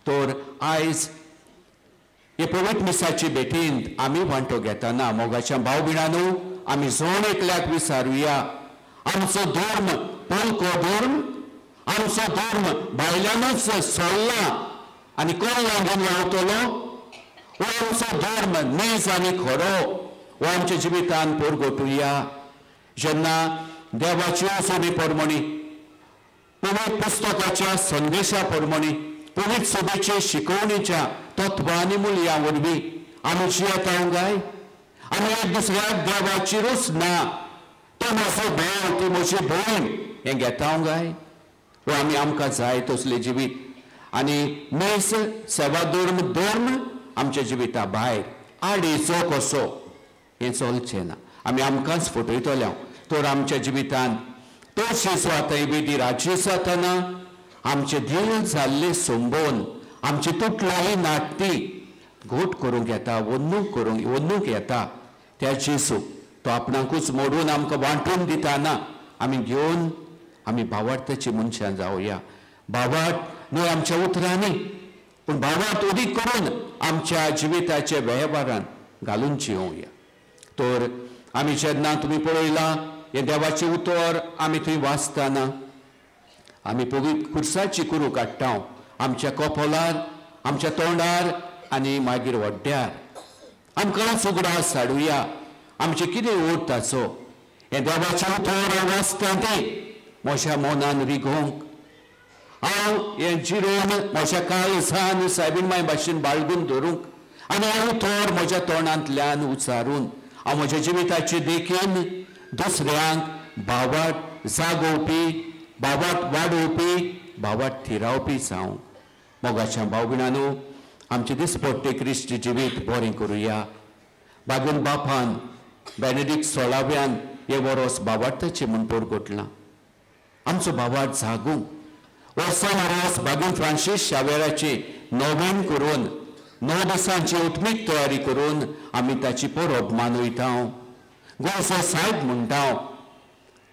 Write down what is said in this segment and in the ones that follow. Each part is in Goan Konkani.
तर आयज हे पवित्र मिसाचे भेटींत आमी वांटो घेतना मोगाच्या भाव भयणांनो आमी जण एकल्याक विचारुया, आमचो धर्म पोलको धर्म, आमचो धर्म भायल्यानूच सोडला आनी कोण लागून रावतलो? हो आमचो धर्म नीज आनी खरो हो आमच्या जिवितान परगटुया. जेन्ना देवाची असोनी परमणी, पवित्र पुस्तकाच्या संदेशा परमणी, पवित्र सभेचे शिकवणीच्या तत्वां आनी मुल्यां वरवीं आमी जियेता काय? आमी एक दुसऱ्याक देवाची रूच ना, तो म्हजो भाव, ती म्हजी भयण हें घेता काय? वो आमी आमकां जाय तसलें जिवीत आनी मेस सेवा धर्म धर्म आमच्या जिविता भायर आडीचो कसो हें चलचें ना. आमी आमकांच फटयतले. तर आमच्या जिवितान तो जेजू आतां वेदी राज्य जातना आमचें देव जाल्लें संबोवन आमची तुटलाही नाट्टी घोट करूंक येता, वन्नूंक येता. त्या जेजू तो आपणाकूच मोडून आमकां वांटून दिताना आमी घेवन आमी भावार्थाची मनशां जावया. भावार्थ न्हय आमच्या उतरांनी, पूण भावार्थ उदीक करून आमच्या जिविताच्या वेव्हारान घालून जिवया. तर आमी जेन्ना तुमी पळयलां हें देवाचें उतर आमी थंय वाचतना आमी पवित्र खुर्साची कुरू काडटा आमच्या कपोलार, आमच्या तोंडार आनी मागीर वड्ड्यार. आमकां उगडास हाडुया आमचें कितें ओर्थ ताचो. हें देवाचें उतर हांव वाचता तें म्हज्या मनान रिगोवंक, हांव हें जिरोवन म्हज्या काळजान सायबीण माय भाशेन बाळगून धरूंक आनी हें उतर म्हज्या तोंडांतल्यान उचारून हांव म्हज्या जिविताचे देखीन दुसऱ्यांक भावार्थ जागोवपी, भावार्थ वाडोवपी, भावार्थ थिरावपी जावं. मोगाच्या भाव भयणांनो आमचें दिसपट्टे क्रिस्ती जिवीत बरें करुया. बागून बापान बेनेडिक्ट सोळाव्यान हें वरोस भावार्थाचें म्हूण परगटलां. आमचो भावार्थ जागूंक वर्सान वरोस बागून फ्रांसीस शावेराची नोवेन करून 9 दिसांची उत्मीक तयारी करून आमी ताची परब मानयता, गोंयचो सायब म्हणटा.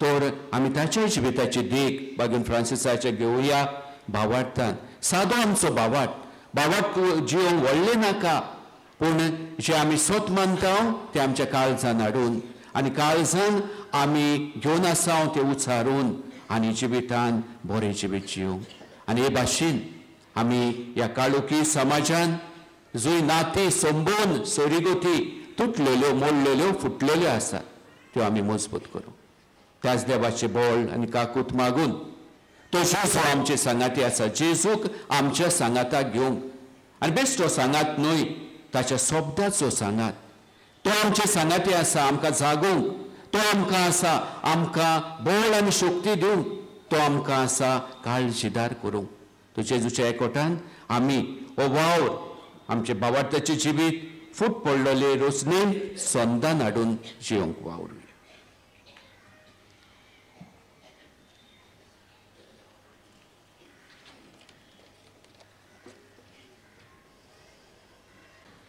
तर आमी ताच्या जिविताची देख बागून फ्रांसिसाचे घेवया भावार्थान. सादो आमचो भावार्थ, भावार्थ जिवंक व्हडलें नाका, पूण जे आमी सत मानता तें आमच्या काळजान हाडून आनी काळजान आमी घेवन आसा तें उचारून आनी जिवितान बरें जिवीत जिवंक. आनी हे भाशेन आमी ह्या काळोखी समाजान जंय नातीं संबोवन सोरीगोती तुटलेल्यो, मोडलेल्यो, फुटलेल्यो आसात त्यो आमी मजबूत करूं. त्याच देवाचें बळ आनी काकूत मागून तो जेजू आमचे सांगाती आसा, जेजूक आमच्या सांगाताक घेवंक आनी बेश्टो सांगात न्हय, ताच्या शब्दाचो सांगात. तो आमचे सांगाती आसा आमकां जागोवंक, तो आमकां आसा आमकां बळ आनी शक्ती दिवंक, तो आमकां आसा काळजीदार करूंक. तो जेजूच्या एकवटान आमी हो वावर आमचे भावार्थाचें जिवीत फूट पडलेले रोचणेन संदान हाडून जिवंक वावरुया.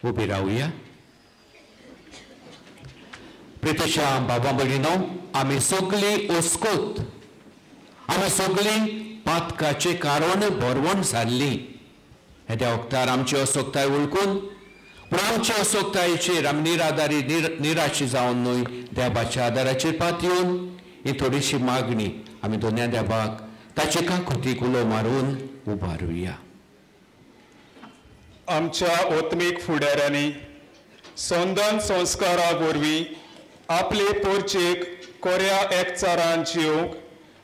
उबी रावया. प्रितेशा बाबा भयणीनो, आमी सगळीं ओस्कोत, आमी सगळीं पातकाचें कारण भरवण जाल्ली. हेद्या वखदार आमची असोक्ताय वळखून पूण आमच्या असोक्तायेचेर आमी निराधारी निराशी जावन न्हय, देवाच्या आदाराचेर पातयेवन ही थोडीशी मागणी आमी दोन्या देवाक ताचे काकुतीक उलो मारून उबारुया. आमच्या ओत्मीक फुडाऱ्यांनी संदन संस्कारा वरवीं आपले पोरचेक कोऱ्या एकचारान जिवंक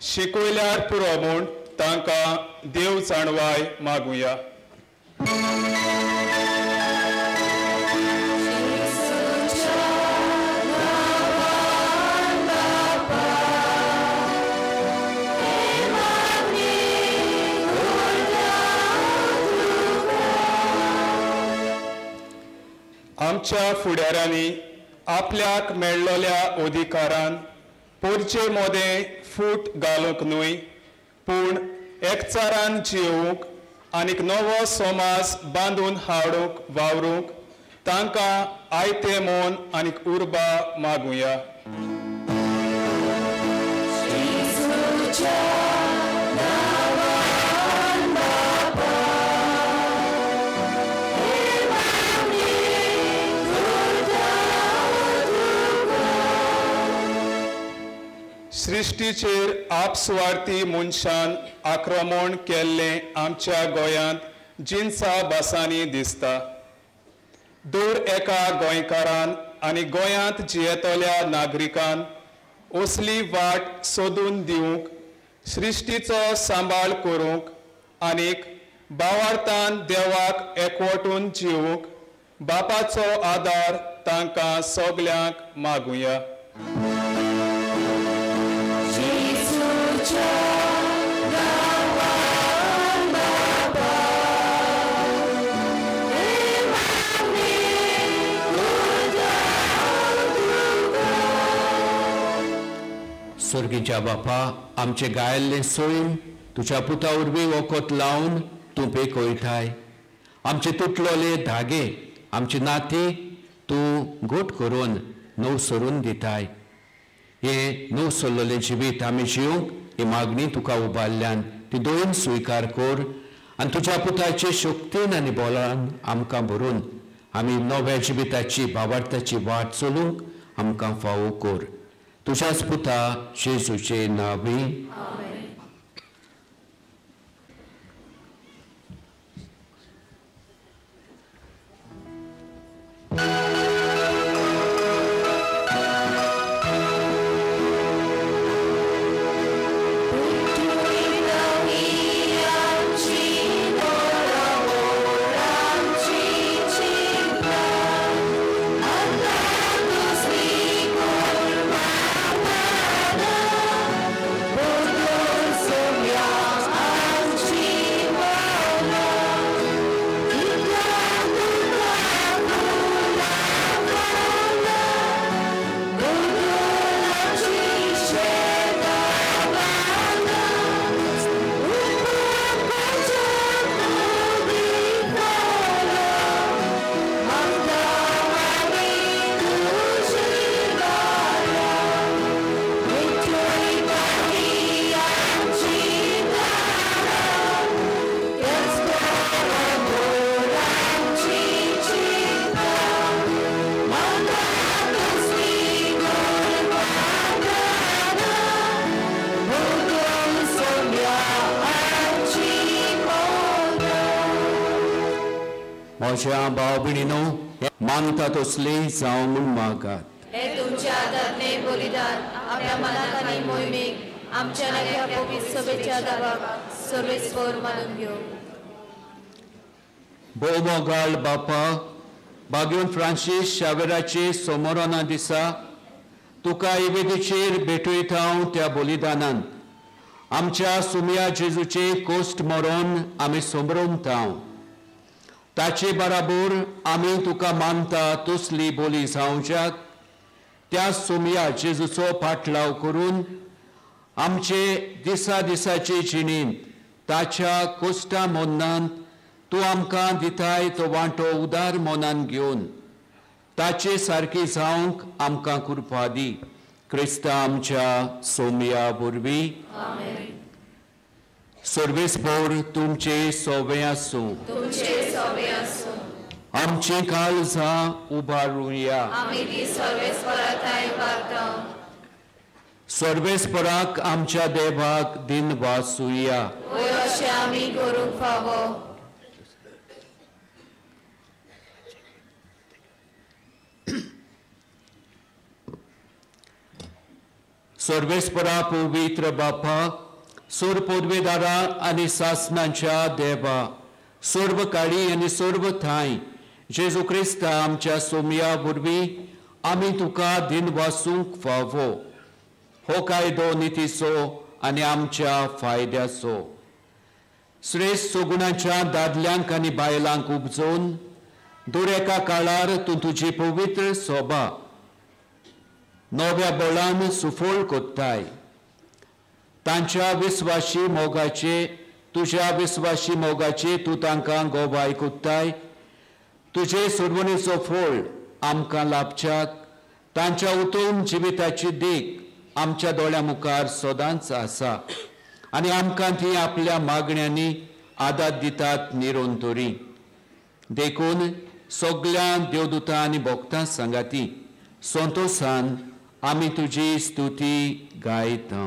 शिकयल्यार पुरो म्हूण तांकां देव जाणवाय मागुया. आमच्या फुडाऱ्यांनी आपल्याक मेळ्ळोल्या अधिकारान पोरचे मोदें फूट घालूंक न्हय, पूण एकचारान जिवंक आनीक नवो समाज बांदून हाडूंक वावरूंक तांकां आयतें मन आनीक उर्बा मागुया. सृश्टीचेर आपसुवार्थी मनशान आक्रमण केल्लें आमच्या गोंयांत जिनसा भासांनी दिसता. दर एका गोंयकारान आनी गोंयांत जियेतल्या नागरिकान असली वाट सोदून दिवंक, सृश्टीचो सांबाळ करूंक आनीक भावार्थान देवाक एकवटून जिवूंक बापाचो आदार तांकां सगल्यांक मागुया. स्वर्गीच्या बापा, आमचे गायल्ले सोयन तुज्या पुता वरवीं वखद लावन तूं पेकयताय. आमचे तुटलोले धागे, आमचे नाती तूं घट करून नव सरून दिताय. हें नव सरलेलें जिवीत आमी जिवंक ही मागणी तुका उबारल्यान ती दोन स्विकार कर आनी तुज्या पुताचे शक्तीन आनी बोलान आमकां भरून आमी नव्या जिविताची भावार्थाची वाट चलूंक आमकां फावो कर. तुझ्याच पुता जेजूचे नांवी. म्हज्या भाव भयणीनो, मानता तसली जावं म्हूण मागात. हे तुमच्या हातांतलें बलिदान आपल्या मनाक आनी मोहिमेक आमच्या ह्या पवित्र सभेच्या दावाक सर्वेस्पर मानून घेवं. भोवमोगाळ बापा, बागेवन फ्रांसीस शावेराचे सोमोराना दिसा तुका इवेदीचेर भेटयता हांव त्या बलिदानान आमच्या सुमया जेजूचे कोश्ट मरोन आमी समरमता. ताचे बराबर आमी तुका मानता तसली बोली जावच्याक त्या सोमया जेजूचो पाटलाव करून आमचे दिसा दिसाचे जिणेंत ताच्या कोश्टा मनांत तूं आमकां दिताय तो वांटो उदार मनान घेवन ताचे सारकी जावंक आमकां कृपा दी. क्रिस्ता आमच्या सोमया वरवीं. सर्वेस्पर तुमचे सोवे आसूं. आमचे काळजां उबारुया. सर्वेस्पराक आमच्या देवाक दिन वासुया. सर्वेस्परा पवित्र बापा, सर्व पदवेदारा आनी सासनाच्या देवा, सर्व काळी आनी सर्व थांय जेजू क्रिस्ता आमच्या सोमया वरवीं आमी तुका दिन वासूंक फावो. हो कायदो नितीचो आनी आमच्या फायद्याचो. श्रेश्ठ सगुणाच्या दादल्यांक आनी बायलांक उपजोवन दर एका काळार तूं तुजी पवित्र सोबा नव्या बळान सुफळ कोत्ताय. तांच्या विस्वाशी मोगाचे तुज्या विस्वाशी मोगाचे तूं तांकां गोवाय कोत्ताय. तुजे सुरवणीचो फळ आमकां लाभच्याक तांच्या उत्तम जिविताची देख आमच्या दोळ्या मुखार सदांच आसा आनी आमकां ती आपल्या मागण्यांनी आदार दितात निरंतरी. देखून सगळ्या देवदूतां आनी भक्तां सांगाती संतोशान आमी तुजी स्तुती गायता.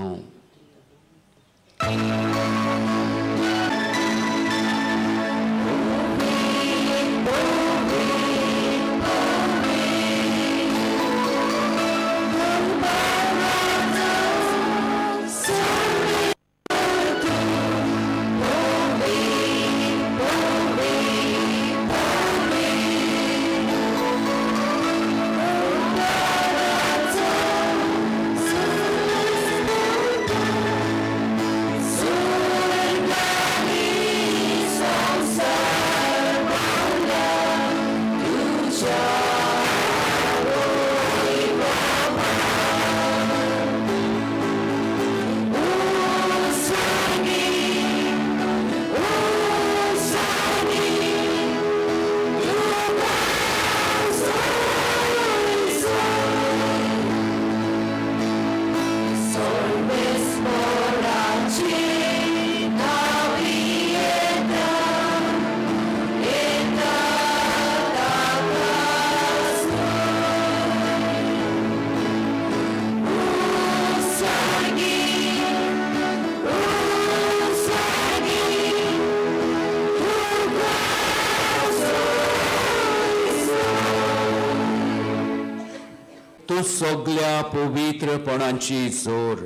सगल्या पवित्रपणाची जोर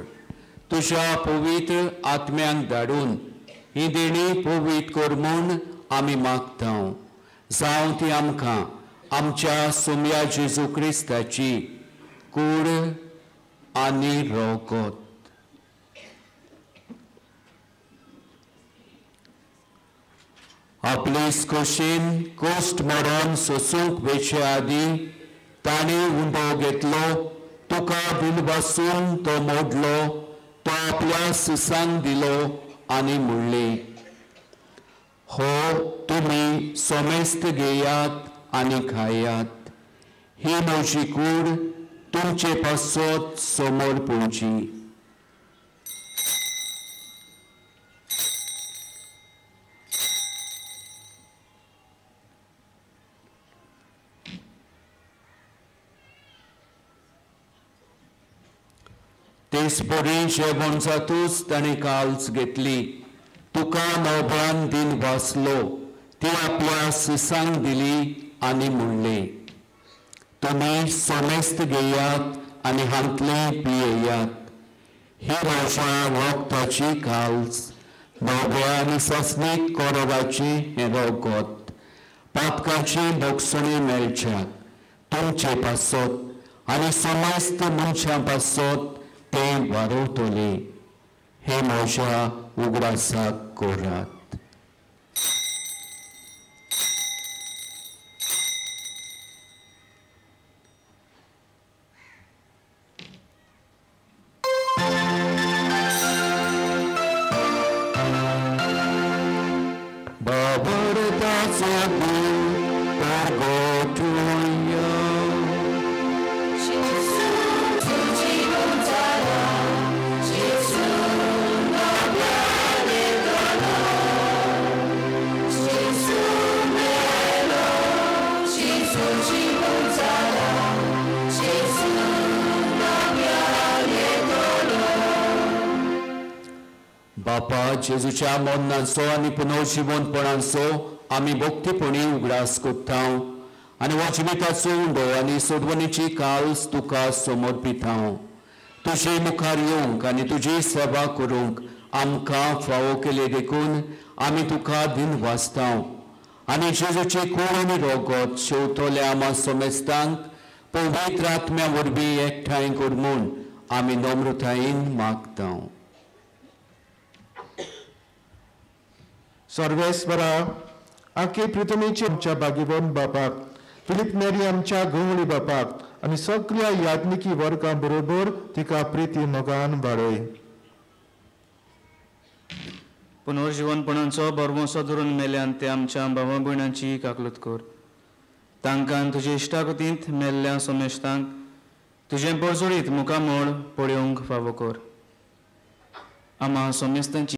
तुज्या पवित्र आत्म्यांक धाडून ही देणी पवित्र कर म्हूण आमी मागता. जावं ती आमकां आमच्या सोम्या जेजू क्रिस्ताची कूड आनी रगत. आपले खोशेन कोश्ट मरण सोसूंक वेचे आदीं ताणें उंडो घेतलो, तुका दिनवासून तो मोडलो, तो आपल्या सिसांक दिलो आनी म्हणलें, हो तुमी समेस्त घेयात आनी खायात, ही म्हजी कूड तुमचे पासत समर्पणची. तेच परी जेवण जातूच ताणें काल्स घेतली, तुका नोब्यान दिन वाचलो, ती आपल्या सिसांक दिली आनी म्हणलें, तुमी समेस्त घेयात आनी हांतलें पियेयात, ही म्हज्या रगताची काल्स, नोब्या आनी सासणीक कोरवाची हें रगत पातकाची भोगसणी मेळच्याक तुमचे पासत आनी समेस्त मनशां पासत तें वारवतले. हे म्हज्या उगडासाक करात. बाबरताचो देव परगटुया. बापा, जेजूच्या मरणाचो आनी पुनर्जिवनपणाचो आमी भक्तीपणी उगडास करता आनी हो जिविताचो उंडो आनी सोडवणीची काल्स तुका समर्पिता. तुजे मुखार येवंक आनी तुजी सेवा करूंक आमकां फावो केले देखून आमी तुका दिनवासता आनी जेजूची कूड आनी रगत शेवतल्या आमा समेस्तांक पवित्र आत्म्या वरवीं एकठांय कर म्हूण आमी नम्रतायेन मागता. सर्वेस्वरा, आखे पृथ्वीचे आमच्या भाग्यवन बापाक, फिलीप नेरी आमच्या गवळी बापाक आनी सगळ्या याज्ञिकी वर्गां बरोबर तिका प्रिती मोगान वाडय. पुनर्जिवनपणाचो भरवंसो धरून मेल्यान ते आमच्या भावा भयणांची काकलूत कर. तांकां तुजे इश्टागतींत मेल्ल्या समेस्तांक तुजें परजळीत मुखामळ पळोवंक फावो कर. आमा समेस्तांची